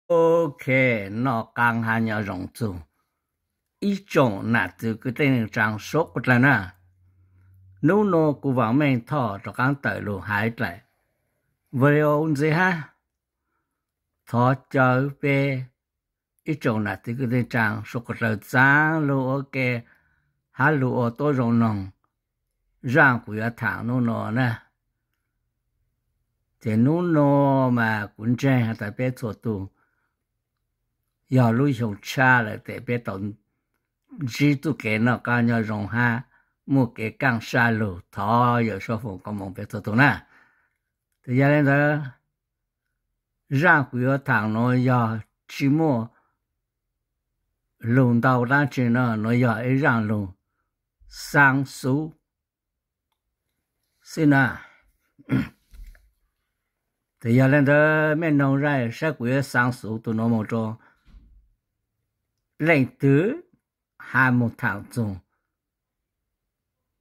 Ok, noj qab hab nyob zoo txug ib tsoom nam txiv kwv tij neej tsaa suav dlawg na. Nub nua kuv Vaam Meej Thoj rov qaab tawm lug has dlaim video ntxiv hab thov caw peb ib tsoom nam txiv kwv tij neej tsaa suav dlawg txav lug ua ke hab lug ua tuab zoo noog zaaj kuv yuav thaam nub nua na. Ces nub nua mas kuv ntseeg has tas peb txhua tug yog lub xyoo tshab lawm tes peb tau ntsib txuj kev noj qab nyob zoo hab muaj kev kaaj sab lug. Thov Yawm Suav foom koob moov peb txhua tug na. Tes yog le ntawd, zaaj kuv yuav thaam nuav yog tsi muaj lug ntau dlaab tsi no, nuav yog ib zaaj lug xaa xuv xwb na. Tes yog le ntawd mej noog zaaj saib kuv yuav xaa xuv tug nuav moog rua leej twg, hab moog thaam txug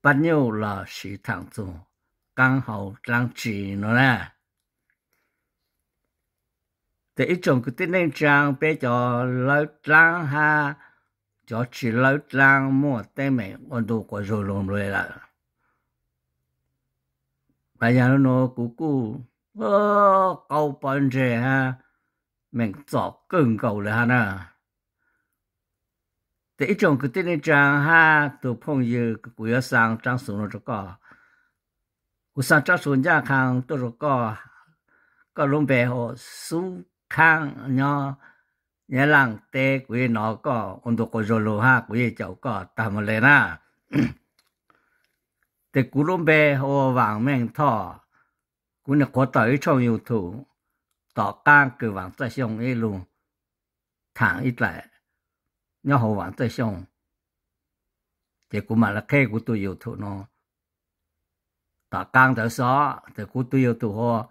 pab nyuj lossis thaam txug qaab hau dlaab tsi no na. Tes ib tsoom kwv tij neej tsaa, peb cov lawb dlaab hab cov tsi lawb dlaab muaj teeb meem ua ntu quas zug lug nplua lawm. Mas yog le nuav kuv kuj qaug pob ntseg hab meem txom kawg nkaus le hab na. Tes ib tsoom kwv tij neej tsaa hab tug phooj ywg, kuv yuav xaa tsaab xuv nuav rua koj. Kuv xaa tsaab xuv ncaaj qhaa tuaj rua koj. Koj lub npe hu ua Xub Khaab nyob Nyab Laaj teb. Kuv yeej nov koj ua ntu quas zug lug hab kuv yeej caum koj taag moog le na. Tes kuv lub npe hu ua Vaam Meej Thoj. Kuv nwg qhuav tawm ib tshooj YouTube tom qaab kws Vaam Txawj Xyooj ib lug thaam ib dlaim nyob huv Vaam Txawj Xyooj. Ces kuv mam le qheb kuv tug YouTube nuav tom qaab ntawd xwb. Tes kuv tug YouTube hu ua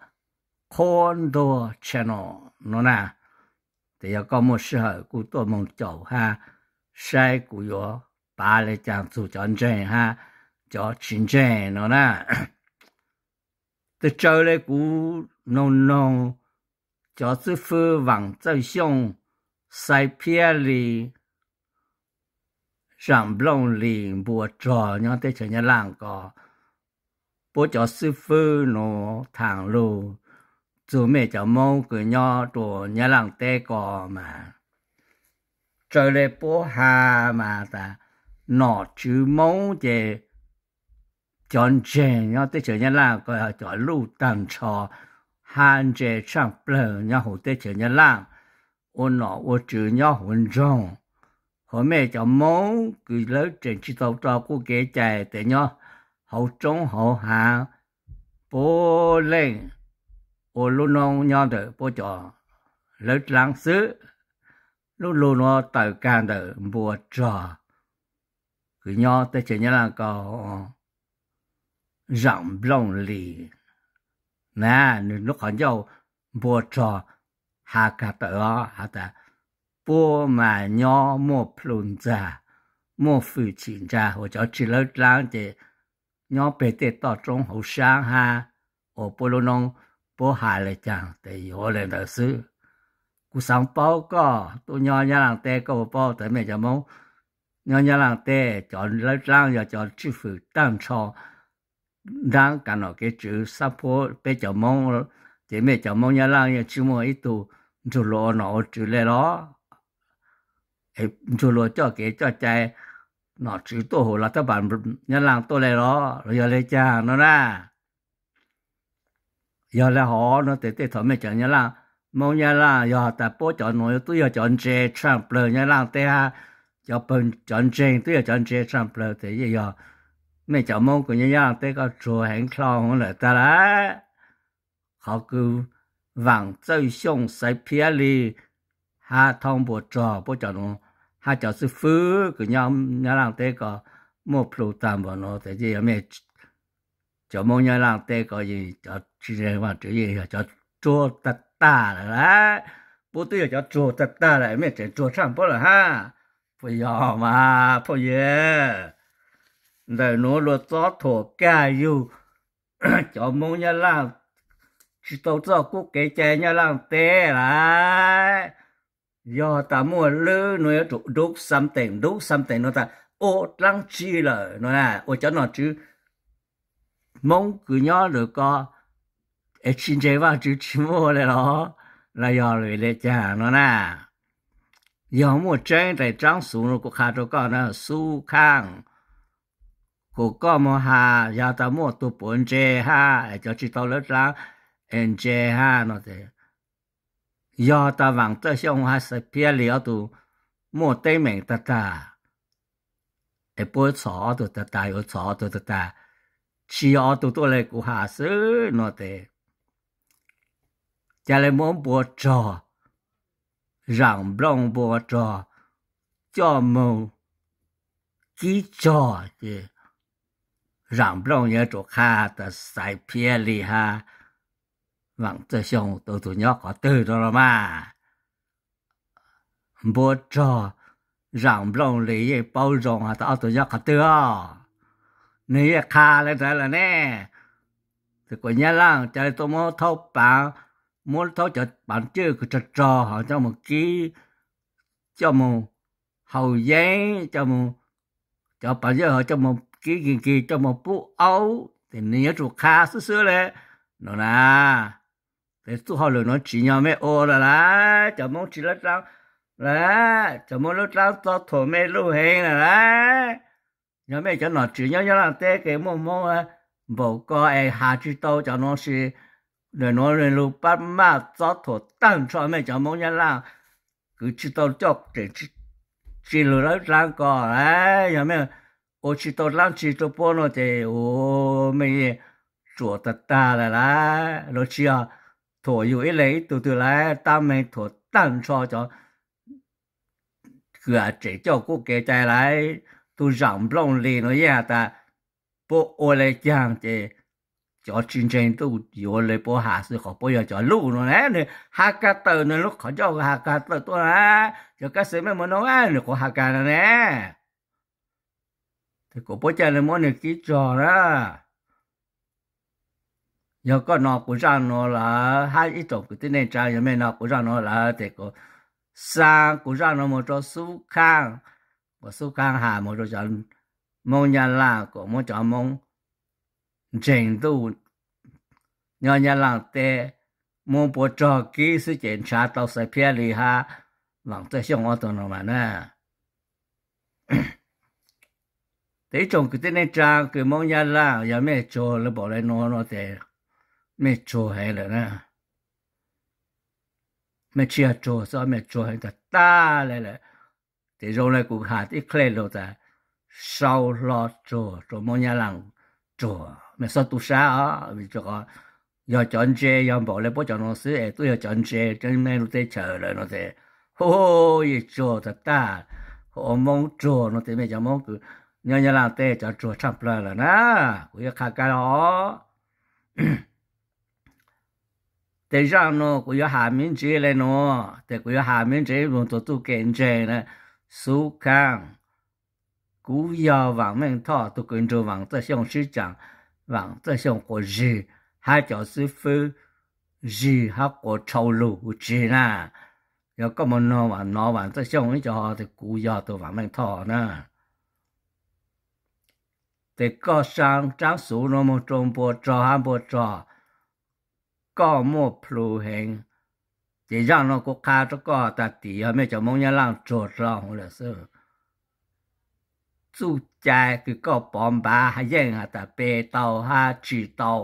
Qhuab Ntuag Channel nuav na. Tes yog koj muaj sij hawm kuj tuaj moog caum hab saib kuv yuav pav le caag txug cov ntseeg hab cov tsi ntseeg no na. Tes tsawg le kuv noog noog cov xwb fwb Vaam Txawj Xyooj, Xais Phiab Lis, Zaam Nplooj Lis, Npua Rog nyob teb chaws Nyab Laaj ko, puab cov xwb fwb nuav thaam lug txug mej cov Moob kws nyob rua Nyab Laaj teb ko mas tsawg le puab has mas tas nom tswv Moob ces cov ntseeg nyob teb chaws Nyab Laaj ko cov luj taag nrho hab ntse tshaaj plawg nyob huv teb chaws Nyab Laaj, ua nom ua tswv nyob huv nroog. Huv mej cov Moob kws lawv tseem tsi tau rua qub kev cai tes nyob hauv roob hauv haav, puab leej ua lub noob nyob ntawm puab cov lawv dlaab xwb. Lub lug nuav tawm kag ntawm Npua Rog kws nyob teb chaws Nyab Laaj ko, Zaam Nplooj Lis na, nwg lub qhov ncauj Npua Rog has kag tawm os has tas puab mas nyob muaj plhu ntxag, muaj fwm chim ntsa huv cov tsi lawv dlaab ces nyob peg tej toj roob hauv saab hab ua puab lub noob. Puab has le caag tes yuav le ntawd xwb. Kuv xaav paub koj tub nyob Nyab Laaj teb koj puas paub tas mej cov Moob nyob Nyab Laaj teb cov lawv dlaab yog cov tswj fwm taag nrho nraab kav nom kev tswv xab phuab peb cov Moob, ces mej cov Moob Nyab Laaj yeej tsi muaj ib tug nrug luas ua nom ua tswv le los? Nrug luas coj kev coj cai nom tswv tuaj huv los thab pas Nyab Laaj tuaj le los? Los yog le caag no na? Yog le hov no tes tej thaum mej cov Nyab Laaj, Moob Nyab Laaj yog tas puab cov nuav tub yog cov ntse tshaaj plawg Nyab Laaj teb hab cov pawg cov ntseeg tub yog cov ntse tshaaj plawg tes yeej yog mej cov Moob kws nyob Nyab Laaj teb koj tsuag heev dlhau huv lawm tag lawm. Qhov kws Vaam Txawj Xyooj, Xaiv Phiab Lis hab Thoob Npua Rog puab cov nuav hab cov xwb fwb kws nyob Nyab Laaj teb ko muaj plhu taag npaum nuav tes yeej yog mej cov Moob Nyab Laaj teb ko yeej cov tsi ntseeg Vaajtswv yeej yog cov tsuag tag tag lawm lawm. Puab twb yog cov tsuag tag tag lawm mej tseem tsuag tshaaj puab lawm hab. Puas yog mas phooj ywg? Ntawm nuav luag txob thuam kag yug cov Moob Nyab Laaj tsi tau txoj kub kev cai Nyab Laaj teb lawm. Yog tas muaj lwb no yuav tsum do something, do something no tas ua dlaab tsi lawm no na, ua cov nom tswv Hmoob kws nyob lawm ko es tsis ntseeg Vaajtswv tsis muaj le los, los yog li caag no na. Yog muaj tseeb tes tsaab xuv no kuv qha rua koj na Xub Khaaj, kuas koj moog has yog tas muaj tug puav ntse hab es cov tsis tau lawv dlaab es ntse hab no tes, yog tas Vaam Txawj Xyooj hab Xaiv Phiab Lis ob tug muaj teeb meem tag tag, es puab txhom ob tug tag tag, yuav txhom ob tug tag tag, tsis yog ob tug tuaj le kuv has xwb no tes, ca le muab npua rog, Zaam Nplooj npua rog coj moog kib tsog ces Zaam Nplooj yuav tsum qha tas Xaiv Phiab Lis hab Vaam Txawj Xyooj tau tug nyob qhov twg rua los mas. Npua rog Zaam Nplooj Lis yeej paub zoo has tas ob tug nyob qhov twg os, nwg yeej qha le ntawd lawm ne. Tes kuas Nyab Laaj ca le tuaj muab thaub paav, muab thaub cov paav cwj kws rog rog hov coj moog kib, coj moog haus yeeb, coj moog, cov paav cwj hov coj moog kib nkig nkig coj moog pub aub tes nwg yuav tsum qha xwb xwb le no na. Tes txuj hauj lwm nuav tsis nyog mej ua lawm lawm, cov Moob tsis lawv dlaab lawm, cov Moob lawv dlaab txob thuam mej luj heev lawm lawm. Yog mej cov nom tswv nyob Nyab Laaj teb kws muaj Moob npaum ko es has tsis tau cov nuav si, ntawm nuav lug pab maj txob thuam taag nrho mej cov Moob Nyab Laaj kws tsis tau coj tseem tsi lug lawv dlaab ko lawm. Yog mej ua tsis tau dlaab tsi rua puab nuav ces ua mej yeej tsuam tag tag lawm lawm, los tsis yog thuam yug ib leeg ib tug twg lawm, tab meeg thuam taag nrho cov kws tseem coj kuj kev cai lawm. Tug Zaam Nplooj Lis nuav yeej has tas puab ua le caag ces cov tsis ntseeg ntuj yuav le puab has xwb, qhov puab yog cov luj nuav ne, nwg has kag tawm nwg lub qhov ncauj has kag tawm tuaj na, cov kab xwm mej moog nov nwg qhuav has kag no ne. Tes kuas puab ca le muab nwg kib tsog na. Yog koj nov kuv zaaj nuav lawm hab ib tsoom kwv tij neej tsaa, yog mej nov kuv zaaj nuav lawm tes kuas xa kuv zaaj nuav moog rua Xub Khaaj, kuas Xub Khaaj has moog rua cov Moob Nyab Laaj kuas muab cov Moob ntseeg ntuj nyob Nyab Laaj teb muab npua rog kib xwb ces nrhav tau Xaiv Phiab Lis hab Vaam Txawj Xyooj ob tug no mas na. Tes ib tsoom kwv tij neej tsaa kws Moob Nyab Laaj, yog mej tsuag le npaum le nuav no tes mej tsuag heev lawm na. Mej tsis yog tsuag xwb, mej tsuag heev tag tag le lawm. Tes zoo le kuv has ib qheb lug tas sau hlo tsuag rua Moob Nyab Laaj tsuag, mej xob tu sab os, vim rua qhov yog cov ntse yog npaum le puab cov nuav xwb es tub yog cov ntse mej lub teb chaws lawm no tes hu yeej tsuag tag tag, hu ua Moob tsuag no tes mej cov Moob kws nyob Nyab Laaj teb cov tsuag tshaj plawg lawm na. Kuv yuav qha kag os. Tes zaaj nuav kuv yuav has miv ntsis le nuav, tes kuv yuav has miv ntsis moog rua txuj kev ntseeg na. Xub Khaaj, kuv yog Vaam Meej Thoj tug kws nrug Vaam Txawj Xyooj sib tsaam, Vaam Txawj Xyooj quas zig hab cov xib fwb zig hab quas tshau lug kuv tsi na. Yog koj moog nov Vaam Txawj Xyooj ib co ho tes kuv yog tug Vaam Meej Thoj na. Tes koj sa tsaab xuv nuav moog rua npua rog hab npua rog, koj muaj plhu heev. Ces zaaj nuav kuv qha rua koj tas tim yog mej cov Moob Nyab Laaj tsuag dlhau lawm xwb. Txuj cai kws koj pov npav yeej has tas pe tau hab tsi tau,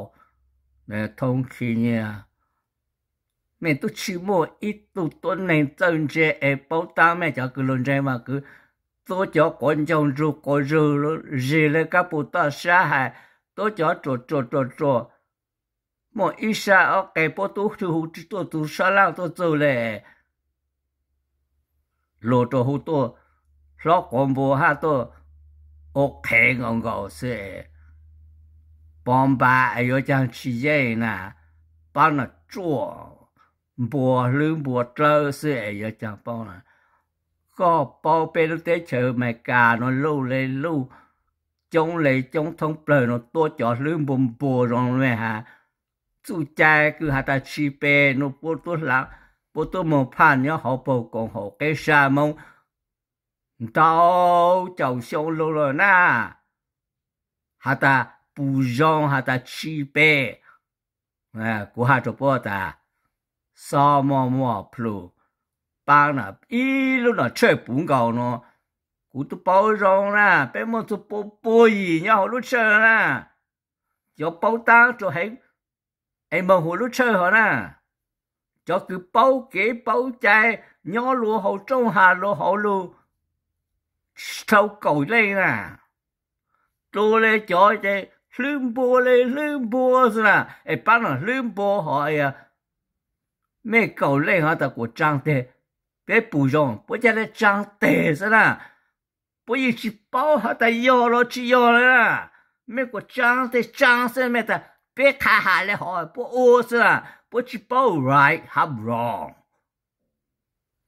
thoob khi nyiag. Mej tub tsi muaj ib tug tuab neeg txawj ntse es paub taab mej cov kws lug ntseeg Vaam Kwv, tuab cov quav ncaug nrug quas zug, zig le kab pug toj sab hais, tuab cov ruam ruam ruam ruam, muaj ib sab ob qe puab tub hu tsi tuaj tug sab laaj tuaj txug le. Lug rua hu tuaj hlob quav npua hab tuaj ua qhev nkaus nkaus xwb es, pov npav es yuav caag tsi yeej na, paab na tsuaj npua hlwb npua dlawb xwb es yuav caag paub na. Koj paub peb lub teb chaws Amelikas nuav luj le luj, coob le coob thoob plawg nuav tuab cov hlwb npua npua zoo le has, txuj cai kws has tas tsi pe nuav puab tub hlaav puab tub moog phaj nyob hauv paug koom haum qeb sab Moob ntau caum xyoo lug lawm na, has tas pum zoo has tas tsis pem. Kuv has rua puab tas, xob muaj muaj plhu, paab na ib lub no tshawj puv nkaus no, kuv tub paub zoo na, peb muaj txug pua pua yim nyob hauv lub tshawj na, cov paub taab rua heev es moog huv lub tshawj hov na, cov kws paub kev paub cai nyob luas hauv rooj has luas hauv lug dhau kaum leej na, dlua le cov ces hlwb npua le hlwb npua xwb na, es paab no hlwb npua hov, mej kaum leej hov tas kuas tsaa teg, peb pum zoo puab ca le tsaa teg xwb na, puab yeej tsis paub has tas yog los tsis yog le na, mej kuas tsaa teg tsaa xwb mej tas peb qha has le hov puab ua xwb na, puab tsis paub right hab wrong,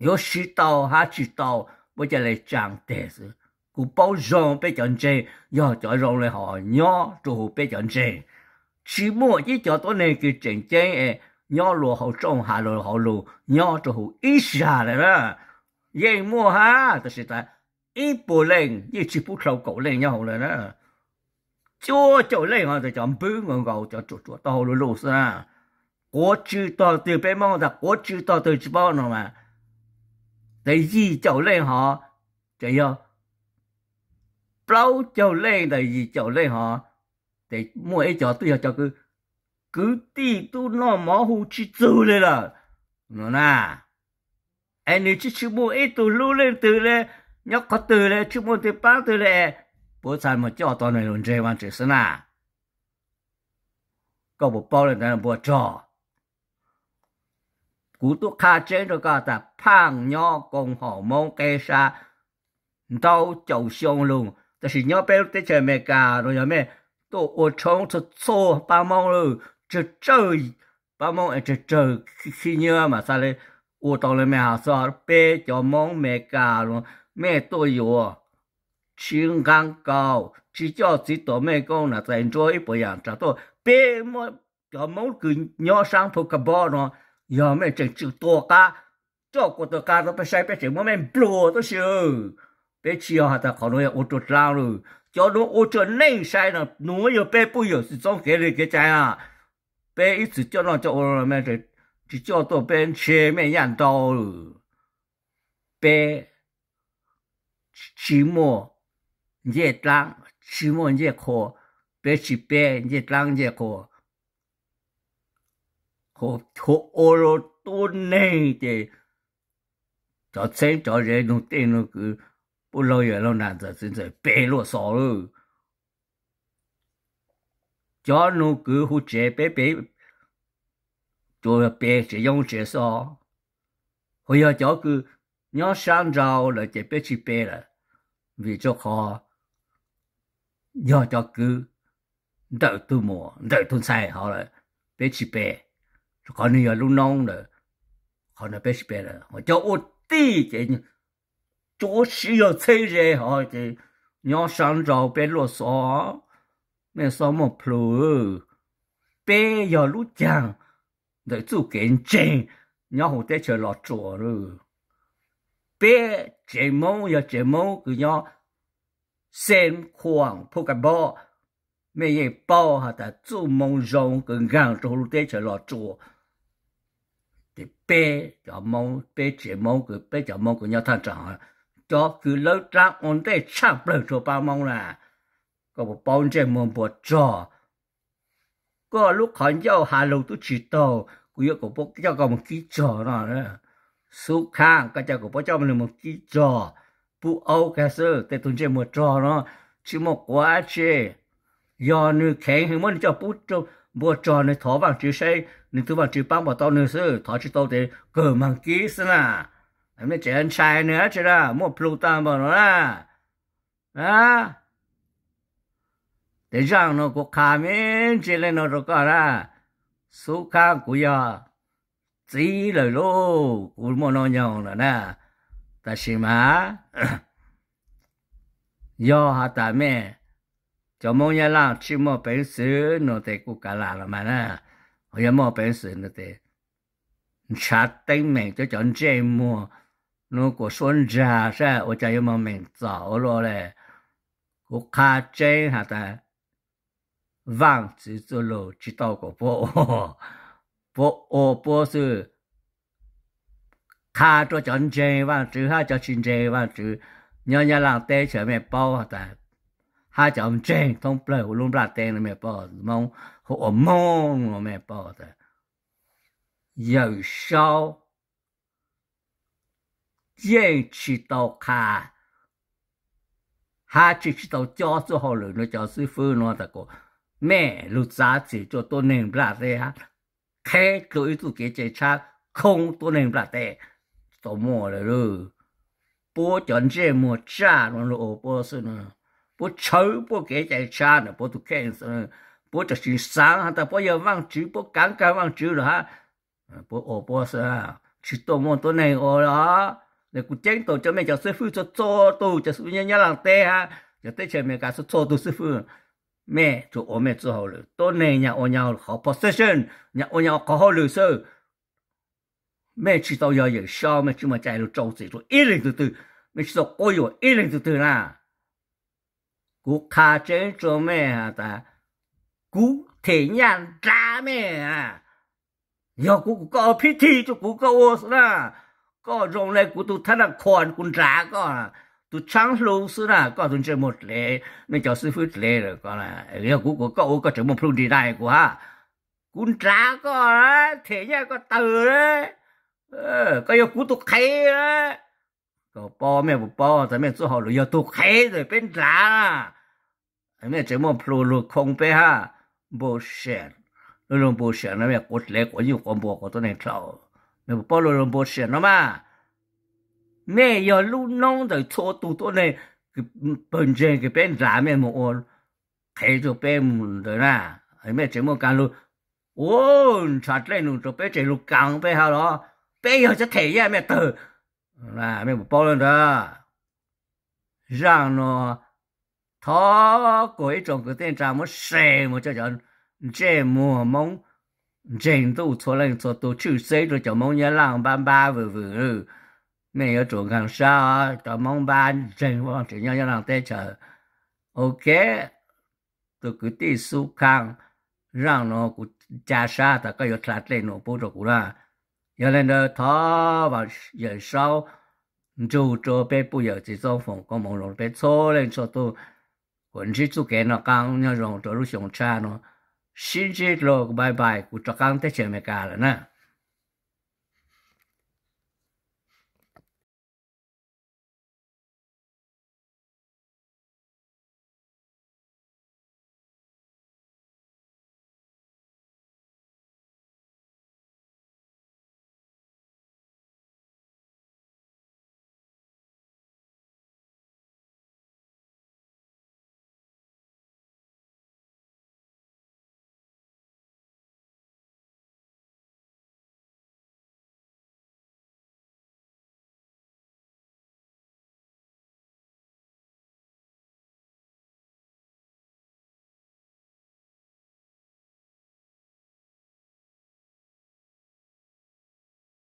yuav siv tau hab tsis tau, puab ca le tsaa teg xwb. Kuv paub zoo peb cov ntseeg yog cov zoo le hov nyob rua huv peb cov ntseeg, tsis muaj ib cov tuab neeg kws tseem ceeb es nyob luas hauv rooj has luas hauv lug nyob rua huv ib zag le na, yeej muaj hab tab sis tas ib puas leej yeej tsis pub dhau kaum leej nyob hauv le na, cuaj caum leej hov tas cov npwb nkaus nkaus cov ruam ruam tau hauv lug lug xwb na, quav tsw tog twg peb Moob tas quav tsw tog twg tsis paub no mas, tes yim caum leej hov, ces yog plaub caug leej tas yim caum leej hov, tes muaj ib co twb yog cov kws kwv tij tub noj mov hu tsis txug le lawm no na, es nwg tsis tsis muaj ib tug hlub leej twg le, nyob qhov twg le tsis muaj leej twg paab twg le, puab txhaj moog coj tau nwg lug ntseeg Vaajtswv xwb na. Koj puas paub le ntawd npua rog? Kuv tub qha tseeb rua koj tas phaaj nyob koom haum Moob qeb sab ntau caum xyoo lug, tab sis nyob peb lub teb chaws Amelikas no yog mej tuaj ua tshoob txhua txhua paab Moob lawm, tsawg tsawg paab Moob es tsawg tsawg khib nyiab mas txhaj le ua tau le mej has xwb. Peb cov Moob Amelikas no mej tuaj yuav tsis nqaa kaus, tsis coj txiv tuam mej koob nam txais nruab ib puas yaam rau tuaj. Peb muab cov Moob kws nyob saab Phu Ka Npob no, yog mej tseem tsum tua qab, coj kuas tua qab rau peb saib peb tseem muab mej nplua tuab si. Peb tsis yog has tas qhov nuav yog ua rua dlaab lawm, cov nuav ua rua neej sai no, nuav yog peb puj yawm xwm txoob kev li kev cai na. Peb ib txwm coj noj coj ua, tsis coj tuaj peb ntshe mej yaj ntau lawm. Peb tsis muaj ncej dlaab tsis muaj ncej qhua, peb tsis peb ncej dlaab ncej qhua, ua rua tuab neeg ces cov txheeb cov ze nug tej nug kws, puj laug yawm laug nam ntxawm txiv ntxawm peb luaj xov lawm. Cov nug kws hu tsev peb peb, tsuas peb tsev yoob tsev xov, ho yog cov kws nyob saab nrau lawm ces peb tsis peb lawm, vim rua qhov yog cov kws ntawm tug muam ntawm tug ntxhais hov lawm, peb tsis peb, rua qhov nwg yog lub noob lawm, qhov no peb tsis peb lawm. Ho cov ua tij ces tsuas siv yog txheeb ze hov ces nyob saab nrau peb luaj xov, mej xob muaj plhu. Peb yog lub caag ntawm txuj kev ntseeg nyob huv teb chaws Los Tsuas. Peb tsev Moob yog tsev Moob kws nyob Xeev Khuam Phu Ka Npob, mej yeej paub has tas txuj moo zoo kws nkaag rua huv lub teb chaws Los Tsuas, ces peb cov Moob, peb tsev Moob kws peb cov Moob kws nyob thaaj nraag, cov kws lawv dlaab ua ntej tshaaj plawg rua paab Moob na. Koj puas paub ntsej muag npua rog? Koj lub qhov ncauj has lug tub tsis taug, kuv yuav kom puab coj koj moog kib rog no. Xub khaab koj ca kom puab coj nwg moog kib rog, pub aub kag xwb, tej tug ntsej muag rog no tsis muaj quav dab tsi. Yog nwg kheev heev muab nwg coj pub npua rog, nwg thov Vaajtswv saib nwg tug Vaajtswv paab puas tau nwg xwb, thov tsis tau tes kawg maag kib xwb na. Mej tseem ntshai nwg dab tsi na, muaj plhu taag npaum no na. Tes zaaj no kuv qha me ntsis le no rua koj na. Xub khaab kuv yog txiv lawm lauj, kuv muaj noob nyoog lawm na. Tab sis mas yog has tas mej cov Moob Nyab Laj tsis muaj peev xwm no tes kuj kav lam los mas na. Ho yog muaj peev xwm no tes ntshav teeb meem cov, cov ntsej muag, hnub kuas suab ntsag saib ua cas yuav mog meem txom ua luaj li. Kuv qha tseeb has tas Vaajtswv txuj lug tsis tau kom puab ua, puab ua puab xwb. Qha rua cov ntseeg Vaajtswv hab cov tsis ntseeg Vaajtswv nyob Nyab Laaj teb chaws mej paub has tas, hab cov ntseeg thoob plawg huv lub nplaj teb no mej paub, Moob hu ua Moob no mej paub tas Yawm Saub yeej tsis tau qha hab tsis, tsis tau cob txuj hauj lwm nuav cov xwb fwb nuav tas kom mej lug txav txim rua tuab neeg nplaj teb hab qheb dlua ib txuj kev cai tshab khoob tuab neeg nplaj teb. Tsis tau muaj lawm. Puab cov ntsej muag tsaj nuav lug ua puab xwb, puab tshawb puab kev cai tshab ntawm puab tug kheej xwb. Puab tsuas tsis xaav has tas puab yog Vaajtswv, puab kaav kag Vaajtswv lawm hab puab ua puab xwb, tsis tuaj muaj tuab neeg ua los. Kuv ceeb toom cov mej cov xwb fwb txhua txhua tug, cov xwb fwb nyob Nyab Laaj teb hab cov teb chaws Amelikas txhua txhua tug xwb fwb, mej tsuas ua mej txuj hauj lwm, tuab neeg nyag ua nyag qhov position, nyag ua nyag qhov hauj lwm xwb. Mej tsis tau yog Yawm Saub, mej tsis muaj cai lug rau txim rua ib leeg tug twg, mej tsis tau quab yuam ib leeg tug twg na. Kuv qha tseeb rua mej has tas kuv them nyaj nrad mej. Yog kuv, kuv kom koj ua phib thij rua kuv koj ua xwb na. Koj zoo le kuv tug thab naj khuas kuv nrad koj, tug tshaab hlu xwb na, koj tug ntsej muag dlev, mej cov xwb fwb dlev lawm koj. Yog kuv, kuv kom koj ua koj tseem muaj plhu nrim dai kuv hab. Kuv nrad koj, them nyaj koj tawg le. Koj yog kuv tug qhev le. Koj paub, mej puas paub tas mej txuj hauj lwm yog tug qhev ntawm peb nrad na. Mej tseem muaj plhu lug khoo peb hab. Bullshit. Lub lug bullshit no mej quav dlev quav nyuj quav npua quav tuab neeg dlhau. Mej puas paub lub lug bullshit no mas? Mej yog lub noob ntawm txhua tug tuab neeg, pawg ntseeg kws peb nrad mej moog ua qhev rua peb ntawd na. Mej tseem muaj kaaj lug ua ntshav dlej num rua peb, tseem lug kaav peb hab los? Peb yog cov them nyaj mej tawg. Mej puas paub le ntawd? Zaaj nuav thov kuas ib tsoom kwv tij neej tsa muab share moog rua cov ntsej muag Moob ntseeg ntuj txhua leej txhua tug, tshwj xeeb rua cov Moob Nyab Laaj npab npab vwm vwm. Mej yuav tsum nkaag sab, cov Moob npab ntseeg Vaajtswv nyob Nyab Laaj teb chaws. Ok, tug kwv tij Xub Khaaj, zaaj nuav kuv ca sab tas koj yuav dlha dlej num pub rua kuv na. Yog le ntawd thov Yawm Saub nrug rua peb puj yawm txiv txoob foom koob moov zoo peb txhua leej txhua tug, kuas ntsib txuj kev noj qaab nyob zoo rua lub xyoo tshab nuav. Sib ntsib dlua, bye bye, kuv rov qaab teb chaws Amelikas lawm na.